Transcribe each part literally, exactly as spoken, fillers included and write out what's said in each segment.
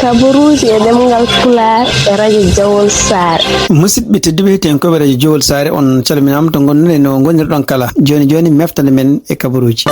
Kabaruuji e ɗemngal Pulaar e Radio Jawol Saare. Musidɓe tedduɓe, heɗiyankoɓe Radio Jawol Saare, on calminaama to ngonɗon e no ngonirɗon kala. Jooni jooni, meftande men e kabaruuji.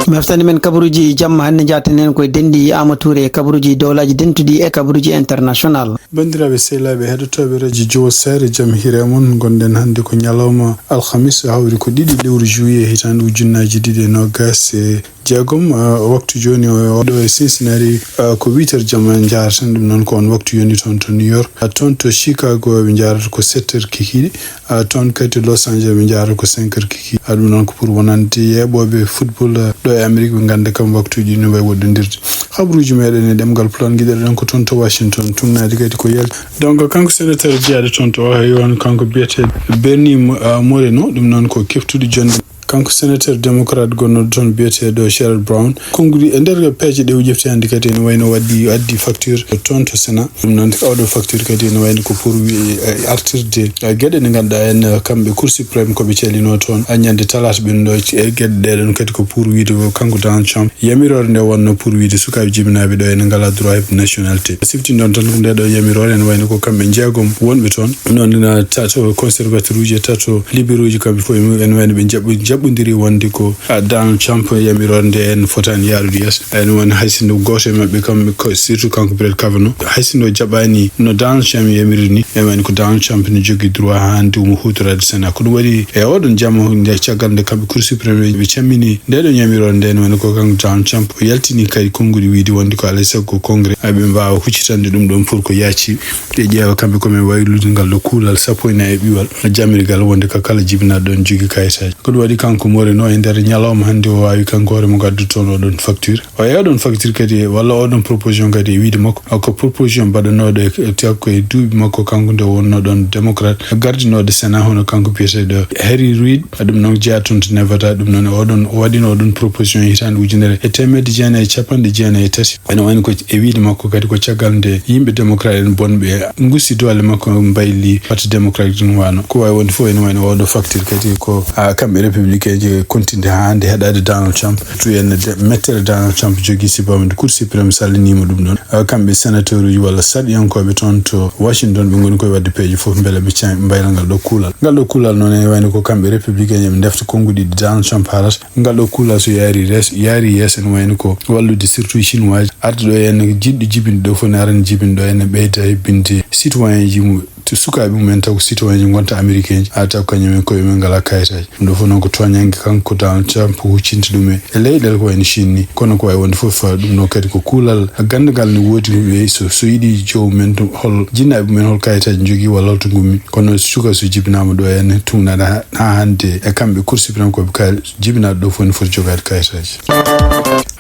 Meftande men kabaruuji jamma hannde, njaaten heen koye denɗi Aama Tuure e kabaruuji dowlaaji dentuɗi e kabaruuji international. Banndiraaɓe sehilaaɓe heɗotooɓe Radio Jawol Saare, jam hiire e mon. Ngonɗen hannde ko ñalawma alhamis, hawri ko ɗiɗi lewru juillet, hitaande ujunnaaji ɗiɗi e noogaas e jeegom, ah, waktu jooni o, o ɗo e Cincinnati, ah, ko huit heures jamma njaareten, ɗum noon ko on waktu yoni toon to New York. Ah, toon to Chicago ɓe njaarata ko sept heures kikiiɗe. Ah, toon kadi to Los Angeles ɓe njaarata ko cinq heures kikiiɗe. Ah, ɗum noon ko pour wonande yeeɓooɓe football, ah, ɗo e Amérique ɓe ngannda kam waktuuji no mbayi woɗɗondirde. Habaruuji meɗen e ɗemngal Pulaar ngiɗirɗen ko toon to Washington, tugnaade kadi ko yalti. Donc, kanko sénateur jeyaaɗo toon to Ohio, on kanko biyeteeɗo Bernie Mo-, ah, Moreno, ɗum noon ko keftuɗo jonnde. Kanko sénateur démocrate gonnooɗo toon biyeteeɗo Sherrod Brown. Konnguɗi e nder peeje ɗe o ƴefti hannde kadi ene wayno waddi, addi facture toon to Sénat. Ɗum noon, oɗo facture kadi ene wayno ko pour wi-, e, artirde, e, geɗe ɗe ngannduɗaa en, e, kamɓe Cour suprême ko ɓe calino toon, e, ñande talaata ɓennuɗo. E geɗe ɗe ɗon kadi ko pour wiide ko kanko Donald Trump, yamiroore nde wonno pour wiide sukaaɓe jibinaaɓe ɗo ene ngalaa droit heɓde nationalité. Siftinɗon tan ko nde ɗo yamiroore ene wayno ko kamɓe jeegom wonɓe toon. Noon ina tato conservateur uji e tato libéraux uji, kamɓe fof ene wayno ɓe jaɓɓo-, jaɓɓondiri wonde ko, a, Donald Trump yamiroore nde en fotaani yaarude yeeso. Ene woni hay sinno gooto e maɓɓe kam, ko surtout kanko Brett Kavanaugh, hay sinno jaɓaani no Donald Trump yamiri ni, ene wayno ko Donald Trump ne jogii droit haa hannde omo huutoraade Sénat. Ko ɗum waɗi e oɗon jamma nde caggal nde kamɓe Cour suprême ɓe cammini nde ɗo yamiroore nde, ene wayno ko kanko Donald Trump o yaltini kadi konnguɗi wiide wonde ko alaa e sago ko Congrès, a, ɓe mbaawa huccitande ɗum ɗon pour ko yaaci. Ɓe ƴeewa kamɓe ko men waylude ngal ɗo kuulal sappo e nayi e ɓiwal jamirigal wonde ko kala jibinaaɗo ɗon jogii kayitaaji. Ko ɗum waɗi kanko Moreno e nder ñalawma hannde o waawi kanko hoore mum addude toon oɗon facture. O yeewa ɗon facture kadi walla oɗon proposition kadi e wiide makko, ko proposition mbaɗanooɗo e, e, ko e duuɓi makko kanko nde wonnoo ɗon démocrate gardinooɗo Sénat hono kanko biyeteeɗo Harry Reid. Ɗum noon jeyaa toon to Nevada, ɗum noon oɗon, o waɗino oɗon proposition hitaande ujunere e teemedde jeenayi e capanɗe jeenayi e tati. Ene wayno ko e wiide makko kadi ko caggal nde yimɓe démocrate en bonɓe ngusti doole makko mbayli parti démocrate ɗum wano. Ko waawi wonde fof ene wayno oɗo facture kadi ko, a, kamɓe républicain ji kontinde haa hannde heɗaade Donald Trump. Tun en de-, mettere Donald Trump jogii sibabu nde Cour suprême salliniima ɗum ɗon. A, kamɓe sénateur uji walla sarɗiyankooɓe toon to Washington ɓe ngoni koye waɗde peeje fof mbele ɓe ca-, mbayla ngal ɗo kuulal. Ngal ɗo kuulal noon ene wayno ko kamɓe républicain ji ɓe ndefta konnguɗi ɗi Donald Trump haalata. Ngal ɗo kuulal so yaari res-, yaari yeeso ene wayno ko wallude surtout chinois arde ɗo en jiɗɗo jibinde ɗo fof ne arani jibinde ɗo ene ɓeyda hebbinde citoyen ji mum, to sukaaɓe mum en taw ko citoyen ji ngonta américain ji, a taw kañum en koye mum ngalaa kayitaaji. Ɗum ɗo fof noon ko tooñannge kanko Donald Trump huccinta ɗum e, e leyɗeele ko wayno Chine ni. Kono ko wawi wonde fof, ɗum ɗo kadi ko kuulal ganndangal ne woodi ɓe so, so yiɗi joomum en to hol jinnaaɓe mum en hol kayitaaji jogii walla holto ngummi. Kono suka so jibinaama ɗo en tugnaade ha, ha hannde e kamɓe Cour suprême ko ɓe kaali jibinaaɗo ɗo fof ne foti jogaade kayitaaji.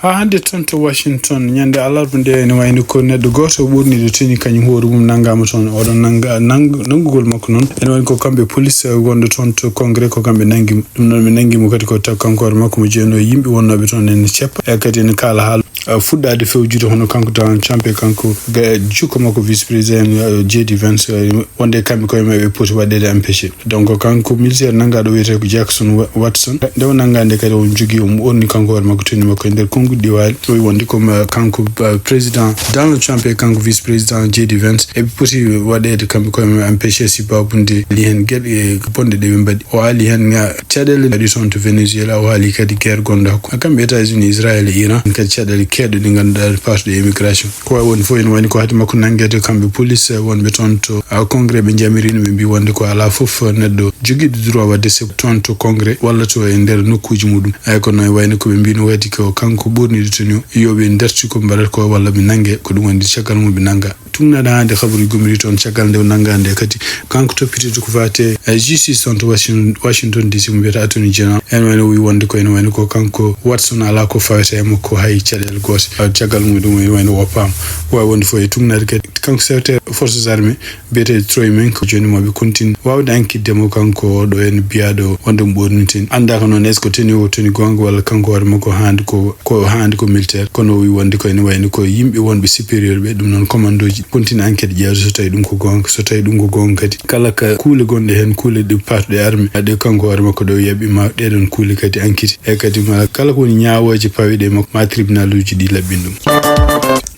Ha hannde toon to Washington, ñande alarba nde, ene wayno ko neɗɗo gooto ɓurniiɗo tenue kañum hoore mum nanngaama toon. Oɗon nannga-, nang-, nanngugol makko noon, ene wayno ko kamɓe police wonɓe toon to Congrès, ko kamɓe nanngi mo. Ɗum noon ɓe nanngi mo kadi ko taw kanko hoore makko mo jeyno e yimɓe wonnooɓe toon ene ceppa, e kadi ene kaala haala, eh, fuɗɗaade fewjude hono kanko Donald Trump e kanko ga-, jukko makko vice président, eh, J D Vance, eh, wonde kamɓe koye maɓɓe poti waɗeede empêché. Donc, kanko militaire nanngaaɗo wiyetee ko Jackson Wa-, Watson. Nde o nanngaa nde kadi, o jogii, o ɓorni kanko hoore makko tenue makko e nder konnguɗi ɗi waali. O wi wonde ko ma-, kanko, ah, président Donald Trump e kanko vice président J D Vance eɓe poti waɗeede kamɓe koye maɓɓe empêché sibabude li heen geɗe bonɗe ɗe ɓe mbaɗi. O haali heen, ah, caɗeele mbaɗi toon to Venezuela. O haali kadi guerre gonɗo hakkunde kamɓe États-Unis, Israël e Iran. Kadi caɗeele keewɗe ɗe ngannduɗaa paatuɗe e immigration. Ko wawi wonde fof ene wayno ko haade makko nanngeede kamɓe police wonɓe toon to, ah, Congrès ɓe jamirino, ɓe mbi wonde ko alaa fof neɗɗo jogiiɗo droit waɗde se toon to Congrès walla to e nder nokkuuji muɗum. Ay kono e wayno ko ɓe mbino kadi ko kanko ɓurniiɗo tenue o, yo ɓe ndarti ko mbaɗata ko walla ɓe nannge, ko ɗum woni caggal mum ɓe nannga. Tugnaade hannde habaruuji gummiri toon caggal nde o nanngaa nde kadi kanko toppitiiɗo ko faati e justice toon to Washington, Washington D C mo mbiyata Attorney General. Ene wayno o wi wonde ko ene wayno ko kanko Watson alaa ko faweta e makko hay caɗeele goote. Caggal mum ɗum ene wayno woppaama. Ko wawi wonde fof e tugnaade kadi kanko secrétaire forces armées biyeteeɗo Troy Mink, ko jooni mo ɓe continue waawde enquête mo kanko oɗo ene biyaɗo wonde mo ɓorni tenue. Anndaaka noon est-ce que tenue o tenue goonga walla kanko hoore makko haandi ko, ko haandi ko militaire. Kono o wi wonde ko ene wayno ko yimɓe wonɓe supérieur ɓe, ɗum noon commando ji continue enquête ƴeewde so tawi ɗum ko goonga. So tawi ɗum ko goonga kadi kala ka kuule gonɗe heen, kuule ɗe paatuɗe armée, ɗe kanko hoore makko ɗo yaɓi ma ɗeɗon kuule kadi enquête. E kadi ma kala ko woni ñaawooje paweɗe e makko ma tribunal uji ɗi laɓɓin ɗum.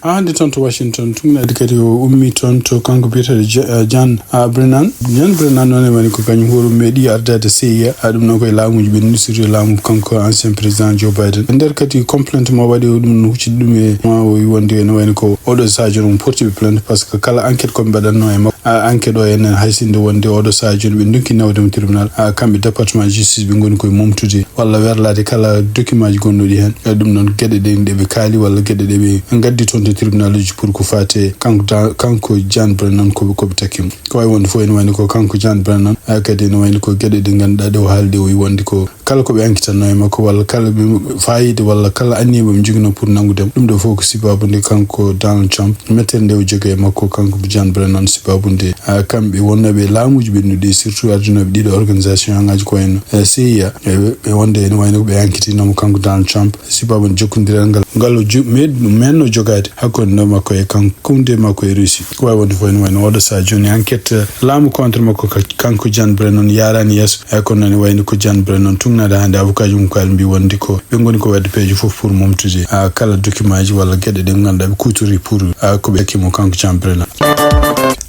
Haa hannde toon to Washington, tungnaade kadi o ummii toon to kanko biyeteeɗo Ja-, eh, John, ah, Brennan. John Brennan noon e woni ko kañum hoore mum meeɗi ardaade C I A, ah, ɗum noon ko e laamuuji ɓennuɗi, surtout e laamu kanko ancien président Joe Biden. E nder kadi complainte mo waɗi o, ɗum no hucciti ɗum e ma o wi wonde ene wayno ko oɗo sahaa jooni omo porti ɓe plainte, par ce que kala enquête ko ɓe mbaɗatnoo e makko, ah, enquête o enen hay sinno wonde oɗo sahaa jooni ɓe ndonki nawde mo tribunal, ah, kamɓe département justice ɓe ngoni koye momtude walla werlaade kala document ji gonɗuɗi heen. E ɗum noon geɗe ɗe, ɗe ɓe kaali walla geɗe ɗe ɓe ngaddi toon to tribunal uji pour ko faati e kanko da-, kanko John Brennan ko ɓe, ko ɓe takki mo. Ko wayi wonde fof ene wayno ko kanko John Brennan, ah, kadi ene wayno ko geɗe ɗe ngannduɗaa ɗe o haalde o wi wonde ko kala ko ɓe enquêtanno e makko walla kala ɓe fayida walla kala anniya ɓe njogino pour nanngude mo. Ɗum ɗo fof ko sababu nde kanko Donald Trump mettere nde o jogi e makko kanko John Brennan sababu nde, ah, kamɓe wonnooɓe e laamuuji ɓennuɗi, surtout ardinooɓe ɗiɗo organisation ngaji ko wayno, eh, C I A, e, e wonde ene wayno ko ɓe enquêtinomo kanko Donald Trump sababu nde jokkondiral ngal, ngal o jo-, meeɗ-, menno jogaade hakkunde makko e kanko, hakkunde makko e Russie. Ko wayi wonde fof ene wayno oɗo sahaa jooni enquête, eh, laamu contre makko ka-, kanko John Brennan yaaraani yeeso. Eeyi, kono noon ene wayno ko John Brennan tungnaade hannde avocat ji mum kaali mbi wonde ko ɓe ngoni ko waɗde peeje fof pour momtude, ah, kala document ji walla geɗe ɗe ngannduɗaa ɓe kuutori pour, ah, ko ɓe takki mo kanko John Brennan.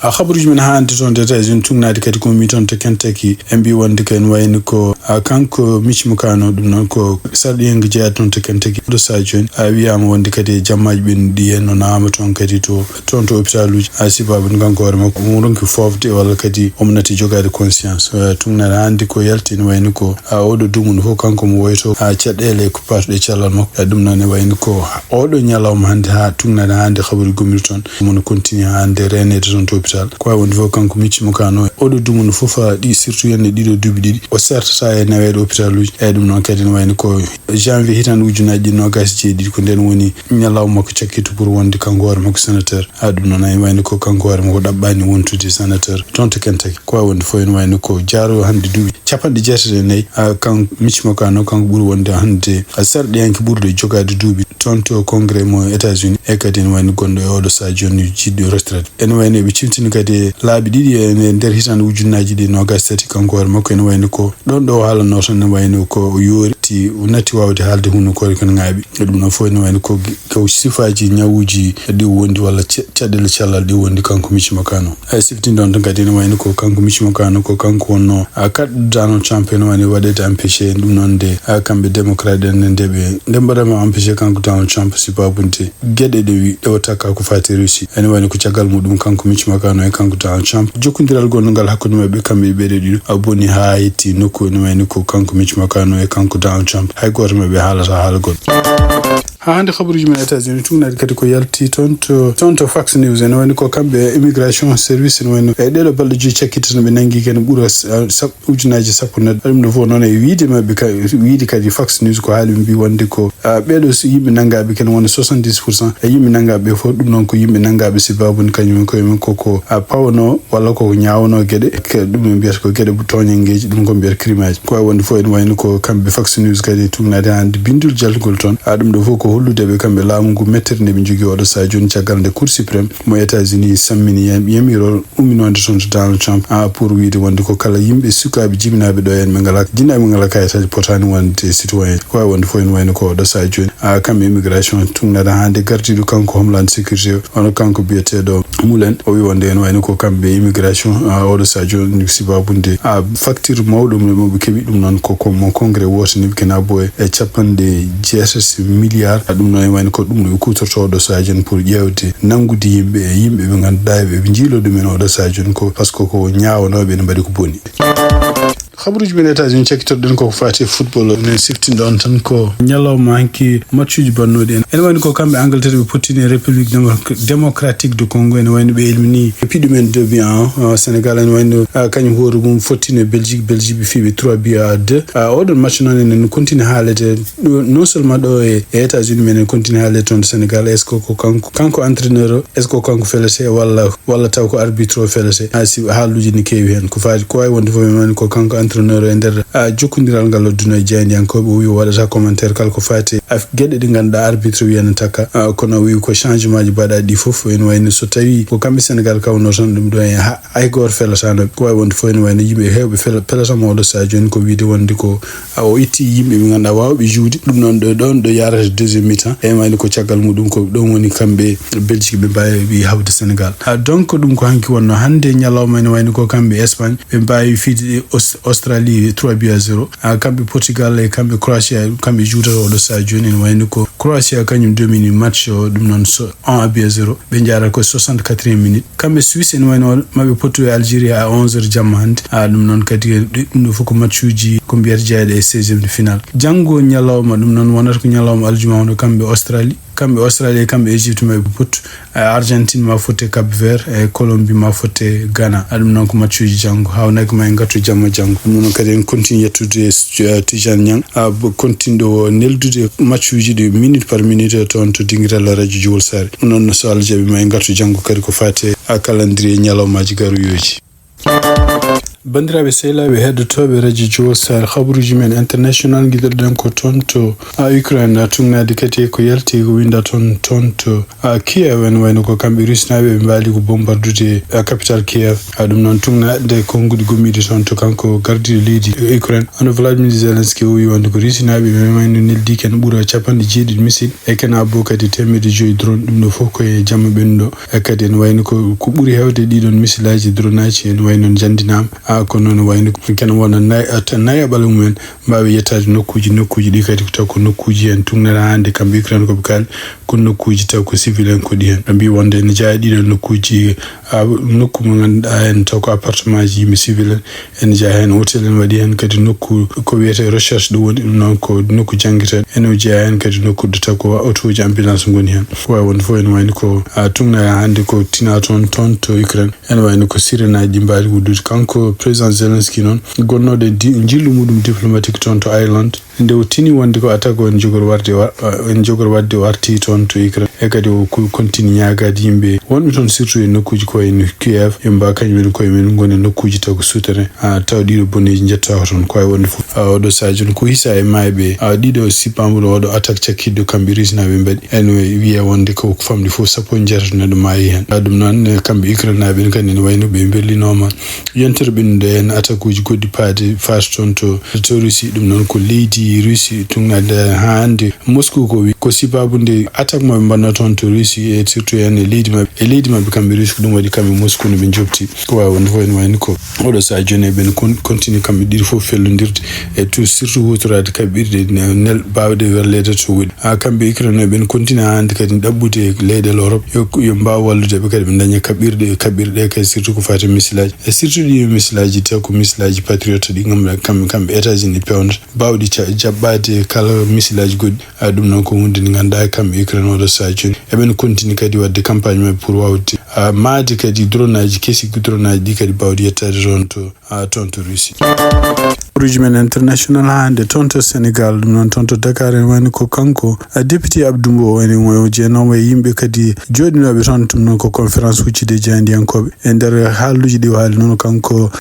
Ah, habaruuji men haa hannde toon to États-Unis tungnaade kadi ko mi toon to Kentucky. En mbi wonde ko ene wayno ko, ah, kanko Mitch McConnell, ɗum noon ko sarɗiyanke jeyaɗo toon to Kentucky. Oɗo sahaa jooni, ah, wiyaama wonde kadi e jammaaji ɓennuɗi heen no naama toon kadi to, toon to hôpital uji. Ah, sababu kanko hoore makko omo ronki foofde walla kadi omo natti jogaade conscience. Ah, tungnaade hannde ko yalti ene wayno ko, ah, oɗo dumunna fof kanko omo woyto, ah, caɗeele ko paatuɗe cellal makko. Ah, ɗum noon ene wayno ko oɗo ñalawma hannde haa tungnaade hannde habaruuji gommiri toon. Omo no continue hannde reeneede toon to hôpital. Ko wayi wonde fof kanko Mitch McConnell oɗo dumunna fof, ah, ɗi surtout hannde ɗiɗo duuɓi ɗiɗi o sertata e naweede hôpital uji. Eeyi, ɗum noon kadi ene wayno ko janvier hitaande ujunnaaji ɗiɗi noogaas e jeeɗiɗi ko ndeen woni ñalawma makko cakkito pour wonde kanko hoore makko sénateur. Ah, ɗum noon ene wayno ko kanko hoore makko ɗaɓɓaani wontude sénateur toon to Kentucky. Ko wayi wonde fof ene wayno ko jaaro hannde duuɓi capanɗe jeetati e nayi, ah, kanko Mitch McConnell kanko ɓuri wonde hannde, ah, sarɗiyanke ɓurɗo jogaade duuɓi toon to Congrès mo États-Unis, e kadi ene wayno gonɗo e oɗo sahaa jooni jiɗɗo retraite. Ene wayno eɓe ciftini kadi e laabi ɗiɗi e nder hitaande ujunnaaji ɗiɗi noogaas e tati kanko hoore makko ene wayno ko ɗoon ɗo o haalanno tan ene wayno ko o yoori ti, o natti waawde haalde hunukoore kon ŋaaɓi. E ɗum noon fof ene wayno ko gi-, ko sifaaji ñawuuji ɗi wondi walla ce-, caɗeele cellal ɗi wondi kanko Mitch McConnell. E siftinde on tan kadi ene wayno ko kanko Mitch McConnell ko kanko wonno, ah, kaɗɗo Donald Trump ene wayno waɗeede empêché ɗum noon nde, ah, kamɓe démocrate en nde ɓe, nde mbaɗama empêché kanko Donald Trump sababu nde geɗe ɗe wi-, ɗe o takka ko faati Russie. Ene wayno ko caggal muɗum kanko Mitch McConnell e kanko Donald Trump jokkondiral gonngal hakkunde maɓɓe kamɓe e ɓeeɗo ɗiɗo a boni haa hetti nokku ene wayno ko kanko Mitch McConnell e kanko Donald Trump. Hay gooto maɓɓe haalata haala goɗɗo. Haa hannde habaruuji men États-Unis tungnaade kadi ko yalti toon to, toon to Fox News ene wayno ko kamɓe immigration service ene wayno e ɗeeɗo balɗe joyi cakkiti tan ɓe nanngi kene ɓura s-, ah, sab-, ujunnaaji sappo neɗɗo. Ɗum ɗo fof noon e wiyde maɓɓe ka-, wiyde kadi Fox News ko haali ɓe mbi wonde ko, ah, ɓeeɗo so yimɓe nanngaaɓe kene wona soixante-dix pour cent e yimɓe nanngaaɓe ɓe fof ɗum noon ko yimɓe nanngaaɓe sababu ni kañum en koye mum koko, ah, pawano walla koko ñaawano geɗe ke ɗum en mbiyata ko geɗe tooñanngeeji ɗum ko mbiyata crime aji. Ko wayi wonde fof ene wayno ko kamɓe Fox News kadi tungnaade hannde binndol jaltugol toon. Ah, ɗum ɗo fof ko hollude ɓe kamɓe laamu ngu mettere nde ɓe njogii oɗo sahaa jooni caggal nde Cour suprême mo États-Unis sammini yam-, yamirol umminoonde toon to Donald Trump, ah, pour wiyde wonde ko kala yimɓe sukaaɓe jibinaaɓe ɗo en ɓe ngalaa, jinaaɓe ngalaa kayitaaji potaani wonde citoyen. Ko wayi wonde fof ene wayno ko oɗo sahaa jooni, ah, kamɓe immigration tungnaade hannde gardiiɗo kanko Homeland Security o, hono kanko biyeteeɗo Mulen, o wi wonde ene wayno ko kamɓe immigration, ah, oɗo sahaa jooni sababu nde, ah, facture mawɗo mo ɓe keɓi ɗum noon ko, ko mo congrès wootani ɓe kena boye e capanɗe jeetati milliard. Ah, ɗum noon ene wayno ko ɗum ɗo ɓe kuutorto oɗo sahaa jooni pour ƴeewde nanngude yimɓe e yimɓe ɓe ngannduɗaa ɓe, ɓe njiilo ɗumen oɗo sahaa jooni ko parce que ko ñaawanooɓe ene mbaɗi ko boni. Habaruuji men États-Unis cakkitoɗen koko faati e football, enen siftinɗo on tan ko ñalawma hanki matchuji bannooɗi en. Ene wayno ko kamɓe Angleterre ɓe pottini e République Démo-, Démocratique de Congo, ene wayno ɓe elmini e piɗɗu men deux buts à un, ah, Sénégal, ene wayno, ah, kañum hoore mum fottini e Belgique, Belgique ɓe fii ɓe trois buts à deux. Ah, oɗon match noon enen continue haalede ɗo, non seulement ɗo e, e États-Unis, mais enen continue haalede toon to Sénégal, est-ce que ko kanko, kanko entraîneur o, est-ce que ko kanko felete walla, walla taw ko arbitre o felete? Ah, si haaluuji ne keewi heen. Ko faati, ko wayi wonde fof, ene wayno ko kanko entraîneur e nder, a, jokkondiral ngal o duna e jaayndiyankooɓe, o wi o waɗata commentaire kala ko faati e af-, geɗe ɗe ngannduɗaa arbitre wiyana taka. A, kono o wi ko changement ji mbaɗaaɗi ɗi fof, ene wayno so tawi ko kamɓe Sénégal kawnoo tan ɗum ɗo en ha-, hay gooto felatano. Ko wawi wonde fof ene wayno yimɓe heewɓe fela-, pelata mo oɗo saha jooni ko wiide wonde ko, a, o itti yimɓe ɓe ngannduɗaa waawɓe juude. Ɗum noon ɗo, ɗoon ɗo yarata deuxième mi-temps, ene wayno ko caggal muɗum ko ɗoon woni kamɓe Belgique ɓe mbaawi hawde Sénégal. A, donc ɗum ko hanki wonno hannde ñalawma ene wayno ko kamɓe Espagne ɓe mbaawi fiide Aus-, Australie trois buts à zéro. A, kamɓe Portugal e kamɓe Croatia, kamɓe juutata oɗo saha jooni. Ene wayno ko Croatia kañum domini match o, ɗum noon so un but à zéro. Ɓe njaara ko soixante-quatrième minute. Kamɓe Suisse ene wayno maɓe pottu e Algérie à onze heures jamma hannde. A, ɗum noon kadi ɗum ɗo fof ko matchuji ko mbiyata jeyaaɗo e seizième de finale. Janngo ñalawma, ɗum noon wonata ko ñalawma aljuma, hono kamɓe Australie. Kamɓe Australie e kamɓe Égypte maɓe pottu. E Argentine ma fotte Cap Vert, e Colombie ma fotte Ghana. A, ɗum noon ko matchuji janngo. Hawnaaki ma en ngartu jamma janngo. Ɗum noon kadi en continue yettude, eh, Tijane Niang, a, bo-, continue o neldude matchuji ɗi minute par minute toon to dingiral radio Jowol Saare. Ɗum noon so Allah jaɓi ma en ngartu janngo kadi ko faate a calendrier ñalawmaji garoyoji. Banndiraaɓe sehilaaɓe heɗotooɓe radio Jowol Saare, habaruuji men international ngiɗirɗen ko toon to, a, Ukraine, a, tugnaade kadi e ko yalti ko winda toon, toon to, a, Kiev. Ene wayno ko kamɓe Rusnaaɓe ɓe mbaali ko bombardude, a, capital Kiev. A, ɗum noon tugnaade konnguɗi gommiiɗi toon to kanko gardiiɗo leydi Ukraine. Hono Vladimir Zelensky o wi wonde ko Rusnaaɓe ɓe wayno neldi ken ɓura capanɗe jeeɗiɗi missile e ken abbo kadi teemedde joyi drone. Ɗum ɗo fof ko e jamma ɓennuɗo. E kadi ene wayno ko, ko ɓuri heewde ɗiɗon misilaji, dronaji, ene wayno jandinaama. A, kono ene wayno ko ken wona nay-, a, ta-, nayaɓal mumen mbaawi yettaade nokkuuji, nokkuuji ɗi kadi taw ko nokkuuji en tugnata hannde kamɓe Ukraine ko ɓe kaali, ko nokkuuji taw ko civil en koɗi heen. Ɓe mbii wonde ene jeyaa ɗiɗon nokkuuji, a, nokku mo ngannduɗaa heen taw ko appartement ji yimɓe civil en, ene jeyaa heen hôtel en waɗi heen kadi nokku ko wiyetee recherche ɗum woni ɗum noon ko nokku janngirtee. Ene jeyaa heen kadi nokku ɗo taw ko auto ji ambulance ngoni heen. Ko waawi wonde fof ene wayno ko, a, tugna hannde ko tina toon, toon to Ukraine. Ene wayno ko sirène aji ɗi mbaali wuddude. Kanko président Zelensky noon, gonnooɗo e di-, njillu muɗum diplomatique toon to Ireland, nde o tini wonde ko attaque o en jogori waɗde wa-, en jogori waɗde o arti toon to Ukraine. E kadi o ko-, continue ñaagaade yimɓe wonɓe toon, surtout e nokkuuji ko wayno Kiev, yo mbaa kañum en koye men ngoni nokkuuji taw ko souterrain. A, taw ɗiɗo boneeji njettaaka toon. Ko waawi wonde fof, a, oɗo saha jooni ko hisa e maayɓe, a, ɗiɗo septembre oɗo attaque cakkitɗo kamɓe Rusnaaɓe mbaɗi. Ene wiya wonde ko famɗi fof sappo e jeetato neɗɗo maayi heen. A, ɗum noon, e, kamɓe Ukrainenaaɓe en kadi ene wayno ɓe mbellinooma yontere ɓennude en attaque uji goɗɗi paade faati toon to, to Russie. Ɗum noon ko leydi Russie tugnaade haa hannde. Moscou ko wi-, ko sibaabu nde attaque maɓɓe mbaɗnoo toon to Russie e surtout en e leydi maɓɓe, e leydi maɓɓe kamɓe Russie, ko ɗum waɗi kamɓe Moscou no ɓe njoɓti. Ko waawi wonde fof ene wayno ko oɗo saha jooni eɓen kon-, continue kamɓe ɗiɗi fof fellondirde e tout surtout huutoraade kaɓirɗe ne-, nel baawɗe werleede to woɗɗi. Haa kamɓe Ukraine eɓen continue haa hannde kadi ɗaɓɓude e leyɗeele Europe yo, yo mbaaw wallude ɓe kadi ɓe ndaña kaɓirɗe, kaɓirɗe kadi surtout ko faati e misilaaji. E surtout ɗi misilaaji taw ko misilaaji Patriot ɗi ngam kamɓe, kamɓe États-Unis peewnata. Baawɗi ca-, jaɓɓaade kala misilaaji goɗɗi. A, ɗum noon ko huunde nde ngannduɗaa kamɓe Ukraine oɗo saha jooni eɓen continue kadi waɗde campagne maɓɓe pour waawde, a, maayde kadi drone aji kesi, drone aji ɗi kadi baawɗi yettaade toon to, a, toon to Russie. Habaruuji men international haa hannde toon to Sénégal, ɗum noon toon to Dakar, ene wayno ko kanko, a, député Abdou Mbow, ene o jeenoomo e yimɓe kadi jooɗinooɓe toon, ɗum noon ko conférence huccude e jaayndiyankooɓe. E nder haalluuji ɗi o haali noon, kanko,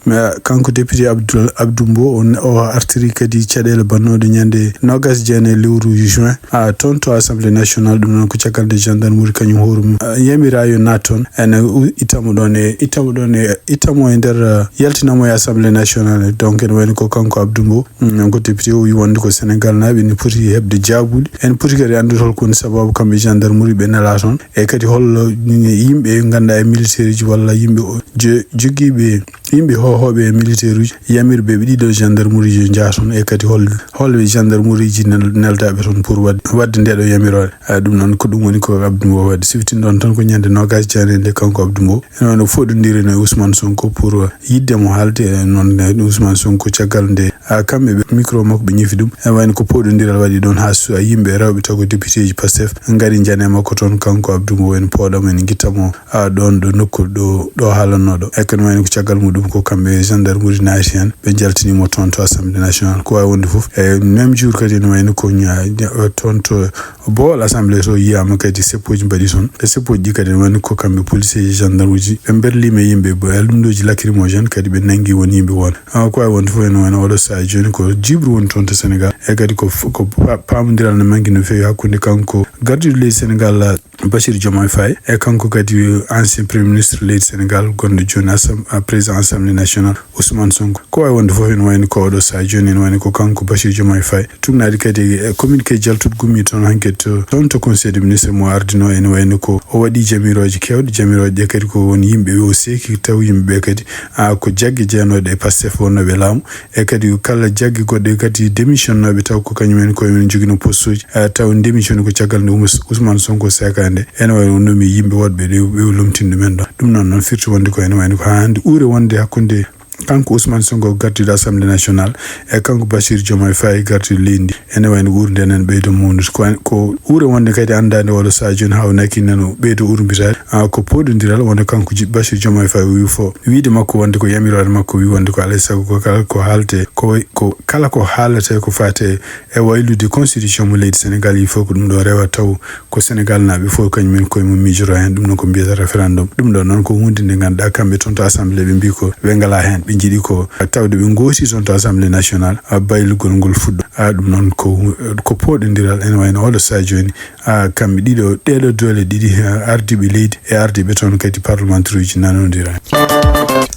kanko député Abdoul, Abdou Mbow, on, o artiri kadi caɗeele bannooɗe ñande noogas e jeenayi lewru juin, a, toon to Assemblée nationale. Ɗum noon ko caggal nde gendarmerie kañum hoore mum, a, yamira yo naat toon. Ene u-, ittamo ɗoon e, ittamo ɗoon e, ittamo e nder, a, yaltinamo e Assemblée nationale. Donc ene wayno ko kanko Abdou Mbow, mm, ko député, o wi wonde ko Sénégal naaɓe ene poti heɓde jaabuuli. Ene poti kadi anndude hol ko woni sababu kamɓe gendarmerie ɓe nelaa toon. E kadi holno yimɓe ngannduɗaa e militaire uji walla yimɓe o-, jo-, jogiiɓe yimɓe hohooɓe e militaire uji yamirɓe ɓe ɗiɗo gendarmerie ji njaha toon, e kadi hol-, holɓe gendarmerie ji nel-, neldaaɓe toon pour waɗ-, waɗde nde ɗo yamiroore. A, ɗum noon ko ɗum woni ko Abdou Mbow waɗi. Siftin ɗoon tan ko ñande noogas e jeenayi nde kanko Abdou Mbow ene wayno foɗondiren e Ousmane Sonko pour yiɗde mo haalde e noon e Ousmane Sonko caggal Nde, a, kamɓe ɓe micro makko ɓe ñifi ɗum. E wayno ko pooɗondiral waɗi ɗon haa su-, a, yimɓe rewɓe taw ko députéji Pastef ngari njane makko toon, kanko Abdou mo wayno pooɗamo en ngitta mo, a, ɗon ɗo nokku ɗo, ɗo haalannoɗo. E kono wayno ko caggal muɗum ko kamɓe gendarmerie naati hen, ɓe jaltini mo toon to Assemblée nationale. Ko wawi wonde fof, e même jour kadi ene wayno ko ña-, ña-, toon to Bowal Assemblée to yiyama kadi seppoji mbaɗi toon. E seppoji ɗi kadi ene wayno ko kamɓe policier e gendarme uji, ɓe berlima e yimɓe bo e lumndoji lacrymogène kadi ɓe nangi won yimɓe won. A, ko wawi wonde fof ene wayno oɗo sahaa joni ko jiiɓru woni toon to Sénégal. E kadi ko f-, ko pa-, paamondiral ne manki no feewi hakkunde kanko gardiɗo leydi Sénégal, a, Bassirou Diomaye Faye, e kanko kadi ancien premier ministre leydi Sénégal gonɗo joni assem-, a, président Assemblée nationale Ousmane Sonko. Ko wawi wonde fof ene wayno ko oɗo sahaa joni ene wayno ko kanko Bassirou Diomaye Faye. Tugnaɗi kadi e communiqué jaltuɗo gummi toon hankkadi to, toon to Conseil des ministres mo ardino, ene wayno ko o waɗi jamiroje kewɗe. Jamiroje ɗe kadi ko won yimɓe o seeki taw yimɓe ɓe kadi, a, ko jagge jeenoɗe e Pastef wonnoɓe laamu. E kadi kala jagge goɗɗe kadi démissionnoɓe taw ko kañum en koye men jogino poste uji, a, taw démission ko caggal nde Ousmane Sonko seekande. Ene wayno o nomi yimɓe woɗɓe ɗe ɓe lomtini ɗumen ɗon. Ɗum noon noon firti wonde ko ene wayno ko haa hannde uure wonde hakkunde kanko Ousmane Sonko gardiɗo Assemblée nationale e kanko Bassirou Diomaye Faye gardiɗo leydi ndi, ene wayno ɓurde nen ɓeydo mawnude. Ko, ko ɓure wonde kadi anndade oɗo sahaa joni hawnaki nano ɓeydo urmbitaade, a, ko pooɗondiral wonde kanko Ji-, Bassirou Diomaye Faye o wi fof wiide makko wonde ko yamiroore makko wi wonde ko alay sago ko kala ko haalte, ko, ko kala ko haalate ko faate e waylude constitution mo leydi Sénégal, il faut ko ɗum ɗo rewa taw ko Sénégal naaɓe fof kañum en koye mum miijoto heen. Ɗum noon ko mbiyata référendum. Ɗum ɗo noon ko huunde nde ngannduɗaa kamɓe toon to Assemblée ɓe mbii ko ɓe ngalaa heen. Ɓe njiɗi ko tawde ɓe ngooti toon to Assemblée nationale, a, baylugol ngol fuɗɗo. A, ɗum noon ko hu-, ko pooɗondiral ene wayno oɗo sahaa jooni. A, kamɓe ɗiɗo, ɗeɗo doole ɗiɗi, a, ardiiɓe leydi e ardiiɓe toon kadi parlementaire uji nanondira.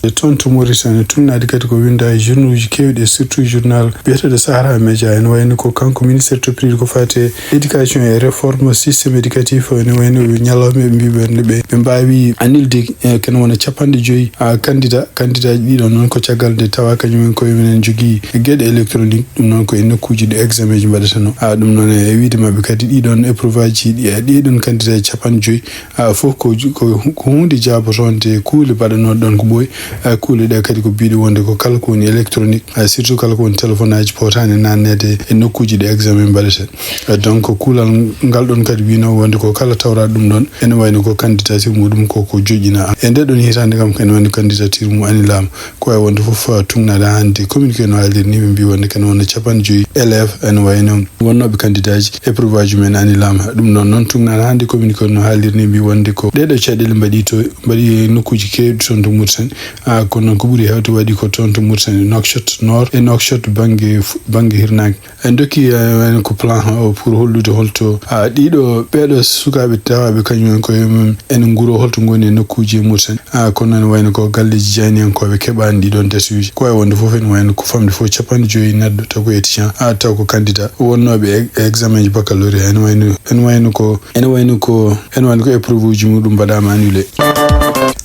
E toon to Mauritanie, tugnaɗi kadi ko winda e journaux uji kewɗi, e surtout journal biyeteɗo Sahara Média, ene wayno ko kanko ministre toppitiiɗo ko faate éducation et réforme système éducatif, ene wayno ɓe ñalawma ɓe mbii ɓe, ɓe, ɓe mbaawi annulde, eh, kene wona capanɗe joyi, a, candidat, candidat ji ɗiɗon noon ko caggal nde tawa kañum en koye mum en jogii geɗe électronique, ɗum noon ko e nokkuuji ɗo examen ji mbaɗeteno. A, ɗum noon e wiide maɓɓe kadi ɗiɗon épreuve aji ɗi, e ɗiɗon candidat ji capanɗe joyi, a, fof ko ju-, ko hu-, ko huunde jaabotonde kuule mbaɗanooɗe ɗon ko ɓooyi. A, kuule ɗe kadi ko biiɗe wonde ko kala ko woni électronique, a, surtout kala ko woni téléphone aji, potaani naatneede e nokkuuji ɗo examen mbaɗetee. A, donc kuulal ngal ɗon kadi wino wonde ko kala tawraɗo ɗum ɗon ene wayno ko candidature muɗum ko, ko joƴƴina. E nde ɗon hitaande kam ko ene wayno candidature mum annulaama. Ko wawi wonde fof, a, tugnaɗe hannde communiqué no haaliri ni, ɓe mbii wonde kene wonno capanɗe joyi élève ene wayno wonnooɓe candidat ji épreuve aji mum annulaama. Ɗum noon noon tugnaɗe hannde communiqué no haaliri ni mbii wonde ko ɗeɗo caɗeele mbaɗi to, mbaɗi e nokkuuji keewɗi toon to Mauritanie. A, kono noon ko ɓuri heewde waɗi ko toon to Mauritanie, Nouakchott Nord e Nouakchott bannge fu-, bannge hirnaange. En dokki, eh, en ko plan, o, pour hollude holto, a, ɗiɗo, ɓeɗo sukaaɓe tawaaɓe kañum en koye mum ene nguro holto ngoni e nokkuuji e Mauritanie. A, kono ene wayno ko galleeji jayniyankooɓe keɓaani ɗiɗon datuuji. Ko wawi wonde fof ene wayno ko famde fof capanɗe joyi neɗɗo taw ko étudiant, a, taw ko candidat wonnooɓe e, e examen ji baccalauréat. Ene wayno, ene wayno ko, ene wayno ko, ene wayno ko épreuve uji muɗum mbaɗaama annulé.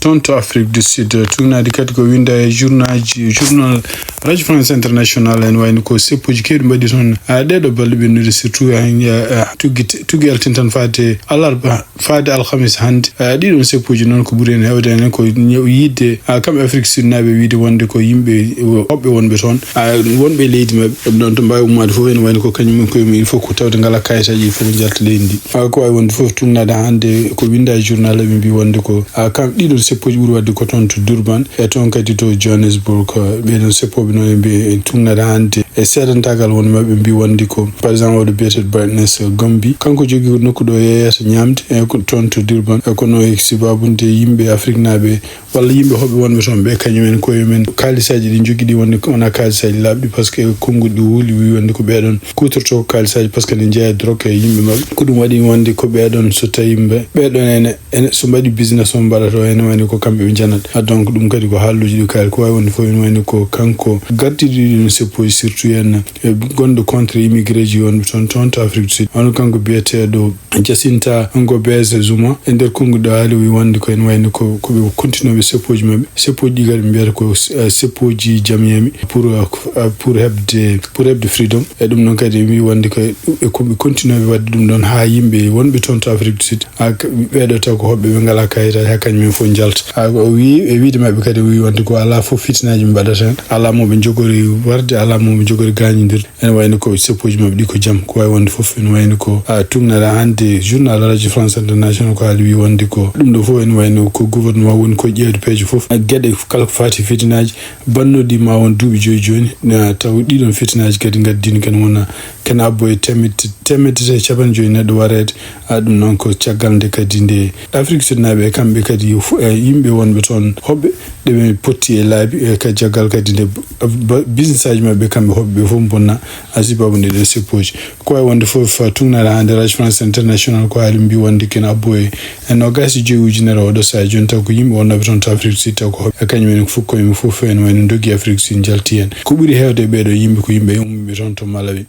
Toon to Afrique du Sud, tugnaɗi kadi ko winda e journal ji, journal Radio France International, en wayno ko seppuji kewɗi mbaɗi toon, a, ɗeɗo balɗe ɓennude, surtout, a, a, tuggi, tuggi altin tan faade alarba, faade alhamis hannde. A, ɗiɗon seppuji noon ko ɓuri en heewde heen ko ñaw-, yiɗde, a, kamɓe Afrique Sud naaɓe wiide wonde ko yimɓe, o, hoɓɓe wonɓe toon, a, wonɓe e leydi maɓɓe, ɗum ɗon to mbaawi ummaade fof, en wayno ko kañum en koye mum, il faut ko tawde ngala kayitaji, il faut ko njalta leydi ndi. A, ko wawi wonde fof tugnaade hannde ko winda e journal, ɓe mbi wonde ko, a, kam ɗiɗon seppoji ɓuri waɗde ko toon to Durban, e toon kadi to Johannesburg. Ɓeɗon seppoɓe noon ɓe tugnaade hannde e seedantagal wonde maɓɓe mbi wonde ko, par exemple, oɗo biyeteɗo Brightness Gombi, kanko jogii ko nokku ɗo yeeyata ñaamde, e ko toon to Durban, e kono e sibaabu nde yimɓe Afrik naaɓe walla yimɓe hoɓɓe wonɓe toon ɓe, kañum en koye men, kaalisaaji ɗi njogii ɗi wonde ko wona kaalisaaji laaɓɗi, par ce que konnguɗi ɗi wuuli, wi wonde ko ɓeɗon kutorto ko kaalisaaji, par ce que ne jeeya drogue e yimɓe maɓɓe. Ko ɗum waɗi wonde ko ɓeɗon, so tawi mbe-, ɓeɗon ene, ene, so mbaɗi business on mbaɗata o, ene wayno ko kamɓe ɓe njanata. A, donc ɗum kadi ko haalluuji ɗi kaali, ko wawi wonde fof ene wayno ko kanko gardiɗo ɗiɗon seppoji, surtout en, e gonɗo contre immigré ji wonɓe toon, toon to Afrique du Sud. Hono kanko biyeteɗo Jacinta Ngombese Zuma, e nder konnguɗi ɗo haali, o wi wonde ko ene wayno ko, ko ɓe continue ɓe seppoji maɓɓe. Seppoji ɗi kadi ɓe mbiyata ko, eh, seppoji jamyami pour, eh, pour heɓde, pour heɓde freedom. E ɗum noon kadi wi wonde ko, e ko ɓe continue ɓe waɗde ɗum ɗon haa yimɓe wonɓe toon to Afrique du Sud, haa k-, ɓeɗo taw ko hoɓɓe ɓe ngala kayitaji, haa kañum en fof njalta. A, o wi, e wiide maɓɓe kadi, o wi wonde ko alaa fof fitinaaji ɓe mbaɗata heen, alaa mo ɓe njogori warde, alaa mo ɓe njogori gaañondirde. Ene wayno ko seppoji maɓɓe ɗi ko jam, ko wawi wonde fof. Ene wayno ko, a, tugnata hannde journal Radio France International ko haali, wi wonde ko ɗum ɗo fof ene wayno ko gouvernement woni ko ƴeewde peeje fof, a, geɗe kala ko faati fitinaaji bannoɗi ma won duuɓi joyi jooni, na taw ɗiɗon fitinaaji kadi ngaddino ken wona ken abbo e temed-, teemedde tati e capanɗe joyi neɗɗo wareede. A, ɗum noon ko caggal nde kadi nde Afrique Sud naaɓe e kamɓe kadi fu-, e yimɓe wonɓe toon hoɓɓe ɗe ɓe potti e laabi, e ka caggal kadi nde b-, b-, business aji maɓɓe kamɓe hoɓɓe ɓe fof bonna, a, sababu nde ɗen seppoji. Ko wawi wonde fof, a, tugnata hannde Radio France International ko haali mbi wonde ken abbo e e noogaas e joyi ujunere oɗo saha jooni, taw ko yimɓe wonnooɓe toon to Afrique du Sud, taw ko hoɓɓe, e kañum en fof, koye mum fof en wayno ndogi Afrique du Sud, njalti heen. Ko ɓuri heewde e ɓeeɗo yimɓe ko yimɓe ummiiɓe toon to Malawi.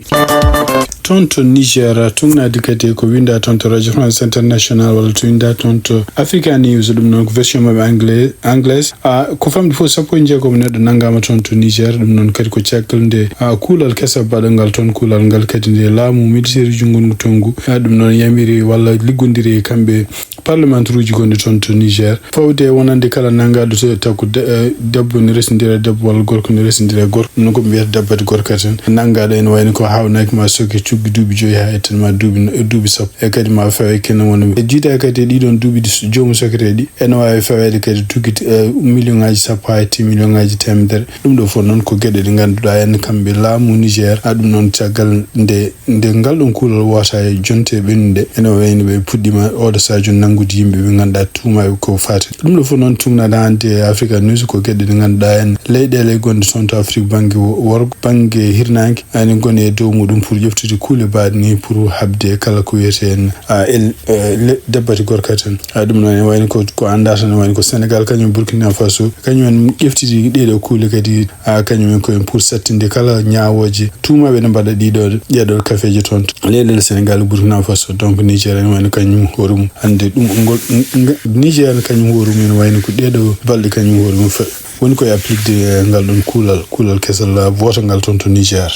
Toon to Niger, tugnaade kadi e ko winnda toon to Radio France International walla to winnda toon to Africa News, ɗum noon ko version maɓɓe anglais, anglaise. A, ko famɗi fof sappo e jeegom neɗɗo nanngaama toon to Niger, ɗum noon kadi ko caggal nde, a, kuulal kesal baɗangal toon, kuulal ngal kadi nde laamu militaire uji ngongu toon ngu, a, ɗum noon yamiri walla liggondiri e kamɓe parlementaire uji gonɗi toon to Niger. Fawde e wonande kala nanngaaɗo to, taw ko de-, eh, debbo ne resindira e debbo walla gorko ne resindira e gorko. Ɗum noon ko ɓe mbiyata dabbati gorka tan. Nanngaaɗo ene wayno ko haawnaaki ma soke cuggi duuɓi joyi haa ettan ma duuɓi, duuɓi sappo. E kadi ma fawe kene wona. E jiidaa kadi e ɗiɗon duuɓi ɗi s-, joomum soketee ɗi, ene waawi faweede kadi tuggi, eh, million ŋaaji sappo haa etti million ŋaaji teemedere. Ɗum ɗo fof noon ko geɗe ɗe ngannduɗaa en kamɓe laamu Niger. A, ɗum noon caggal nde nde ngal ɗon kuulal wota e jonte ɓennude, ene wayno ɓe puɗɗiima oɗo saha jooni nanngude yimɓe ɓe ngannduɗaa tuumaaɓe ko faati. Ɗum ɗo fof noon tugnaade hannde e Africa News ko geɗe ɗe ngannduɗaa en leyɗeele gonɗe toon to Afrique bannge wo-, worgo, bannge hirnaange, ene ngoni e dow muɗum pour ƴeftude kuule baaɗe ni pour haɓde e kala ko wiyetee en, a, el-, e, le-, dabbati gorka tan. A, ɗum noon ene wayno ko, ko anndaa tan, ene wayno ko Sénégal, kañum Burkina Faso, kañum en ƴeftidi ɗee ɗoo kuule kadi. A, kañum en ko en pour sattinde kala ñaawooje tuumaaɓe ene mbaɗa ɗiɗo, ɗee ɗoo kafeeje toon to leyɗeele Sénégal, Burkina Faso, donc Niger ene wayno kañum hoore mum. Hannde ɗum ngol, ng-, Niger kañum hoore mum ene wayno ko ɗee ɗoo balɗe kañum hoore mum fe-, woni ko e appliquede, eh, ngal ɗon kuulal, kuulal kesal, ah, wootangal toon to Niger.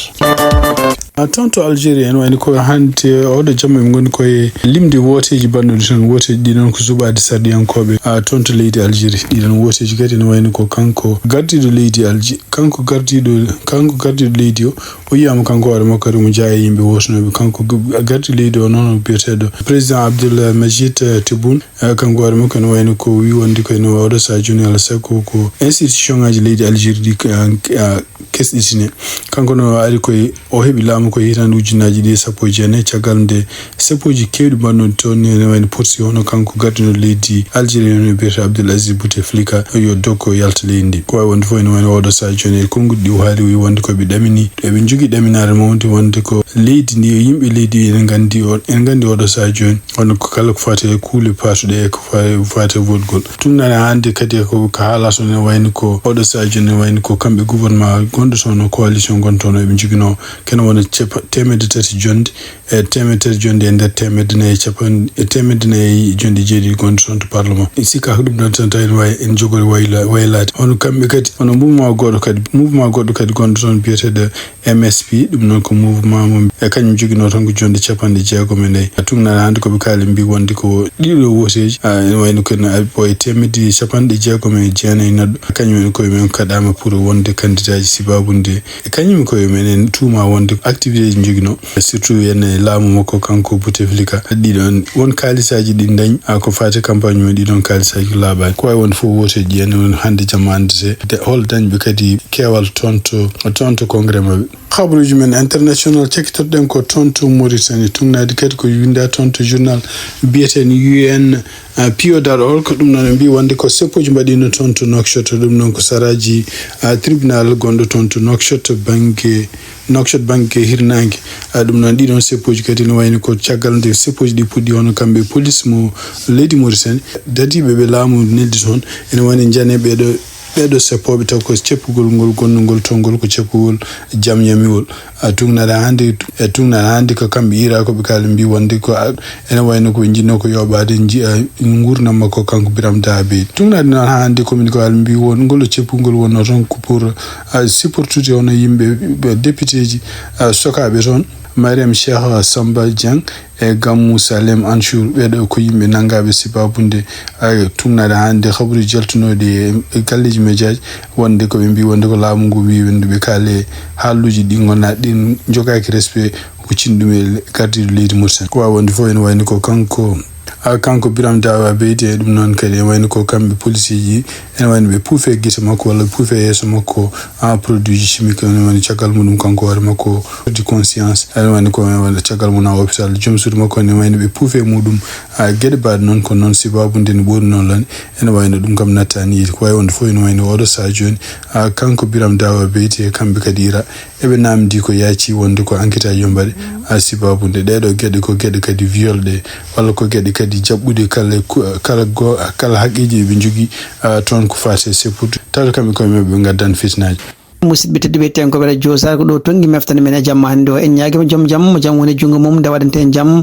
A, toon to Algérie ene wayno ko hannde oɗo jamma ɓe ngoni koye limde wooteeji bannoɗi toon. Wooteeji ɗi noon ko suɓaade sarɗiyankooɓe, a, toon to leydi Algérie. Ɗiɗon wooteeji kadi ene wayno ko kanko gardiiɗo leydi Algérie. Kanko gardiiɗo, kanko gardiiɗo leydi o, o yiyaama kanko hoore makko kadi omo jeyaa e yimɓe wootanooɓe. Kanko g-, gardiiɗo leydi o noon, o biyeteeɗo président Abdel Majid, eh, Tebboune, eh, kanko hoore makko ene wayno ko wii wonde ko ene oɗo sahaa jooni, alaa e sago ko institution ŋaaji leydi Algérie ɗi, eh, eh, kesɗitine. Kanko noon o ari koye, o heɓi laamu ko hitaande ujunnaaji ɗiɗi e sappo e jeenayi, caggal nde seppooji keewɗi mbaɗnooɗi toon, ene wayno Porsi, hono kanko gardiiɗo leydi Algérie, hono biyeteeɗo Abdel Aziz Bouteflika, yo doggo yalta leydi ndi. Ko wayi wonde fof, ene wayno oɗo sahaa jooni e konnguɗi ɗi o haali, o wii wonde ko ɓe ɗamini, eɓe njogii ɗaminaare mawnde wonde ko leydi ndi, yimɓe leydi ene nganndi o, ene nganndi oɗo sahaa jooni, hono ko kala ko faati e kuule paatuɗe e ko fa-, faati e woɗgol. Ɗum nana hannde kadi ko, ko haalaa toon ene wayno ko oɗo sahaa jooni, ene wayno ko kamɓe gouvernement gonɗo toon, coalition gonɗo toon, eɓe njoginoo kene wona cepa-, teemedde tati jonnde, e teemedde tati jonnde e nder teemedde nayi e capan-, e teemedde nayi jonnde jeeɗiɗi gonɗo toon to parlement. E sikka ko ɗum ɗon tan tawi ene wayi, ene jogori wayla-, waylaade. Hono kamɓe kadi, hono mouvement goɗɗo kadi, mouvement goɗɗo kadi gonɗo toon biyeteeɗo M S P, ɗum noon ko mouvement mum, e kañum joginoo tan ko jonnde capanɗe jeegom e nayi. A, tugnaade hannde ko ɓe kaali, mbi wonde ko ɗiɗo wooteeji, a, ene wayno ko ene ari ko e teemedde capanɗe jeegom e jeenayi neɗɗo, kañum en koye mum kaɗaama pour wonde candidat ji, sababu nde e kañum koye mum ene tuuma wonde activité ji joginoo, surtout ene laamu makko kanko Bouteflika. Ɗiɗon won kaalisaaji ɗi dañ, a, ko faati campagne mum, ɗiɗon kaalisaaji laaɓaani. Ko wayi wonde fof wooteeji ɗi ene woni hannde jamma anndete de, hol dañɓe kadi keewal toon to, toon to congrès maɓɓe. Habaruuji men international, cakkitorɗen ko toon to Mauritanie. Tugnaade kadi ko winnda toon to journal biyeteeɗo U N, a, P O dot org. Ɗum noon ɓe mbi wonde ko seppooji mbaɗiino toon to Nouakchott. Ɗum noon ko saraaji, a, tribunal gonɗo toon to Nouakchott bannge, Nouakchott bannge hirnaange. A, ɗum noon ɗiɗon seppooji kadi ne wayno ko caggal nde seppooji ɗi puɗɗi, hono kamɓe police mo leydi Mauritanie, dadiiɓe ɓe laamu neldi toon, ene wayno njane ɓeeɗo Ɓeeɗo seppooɓe taw ko ceppugol ngol gonnungol toon ngol ko ceppugol jam yamiwol. A, tugnaade hannde, e tugnaade hannde ko kamɓe Irak ko ɓe kaali mbi wonde ko, a, ene wayno ko ɓe njiɗno ko yoɓaade nji-, a, nguurndam makko kanko Biram Dabe. Tugnaade noon haa hannde ko min ko haali mbi won ngol ceppugol wonno toon ko pour, a, supportude hono yimɓe, ɓe député ji, a, sokaaɓe toon. Mariam Cheikh Samba Dieng e Gammu Salem Anchour, ɓeeɗo ko yimɓe nanngaaɓe sibaabude, ay, tumnaade hannde habaruuji jaltunooɗi e, e galleeji mejaaji, wonde ko ɓe mbii wonde ko laamu ngu mbii wonde ɓe kaale haaluuji ɗi ngonaa ɗin jogaaki respect, huccini ɗum e le-, gardiiɗo leydi Mauritanie. Ko waawi wonde fof ene wayni ko kanko, a, kanko Biram Dawa Beyte, e ɗum noon kadi ene wayni ko kamɓe policier ji, ene wayni ɓe puufe gite makko walla puufe yeeso makko, a, produit ji chimique, ene wayni caggal muɗum kanko hoore makko, perte de conscience, ene wayni ko, ene wayni caggal mum a hôpital, joom suudu makko ene wayni ɓe puufe muɗum, a, geɗe mbaɗe noon ko noon sababu nde ne ɓooɗi noon lan, ene wayno ɗum kam nattaani yiide. Ko wayi wonde fof ene wayno oɗo sahaa jooni, a, kanko Biram Dawa Beyte e kamɓe kadi ira, eɓe naamndii ko yaaci wonde ko enquête yo mbaɗe, a, sababu nde ɗeeɗo geɗe ko geɗe kadi viol ɗe, walla ko geɗe kadi jaɓɓude kala ku-, kala go-, kala haqqeeji eɓe njogii, a, toon ko faati e seppude, tawa kamɓe koye maɓɓe ɓe ngaddan fitinaaji. Musidɓe tedduɓe, tenkooɓe radio Saare, ko ɗo tonngi meftere men e jamma hannde o. En ñaagiima joom jam, mo jam woni junngo mum, nde waɗante en jam.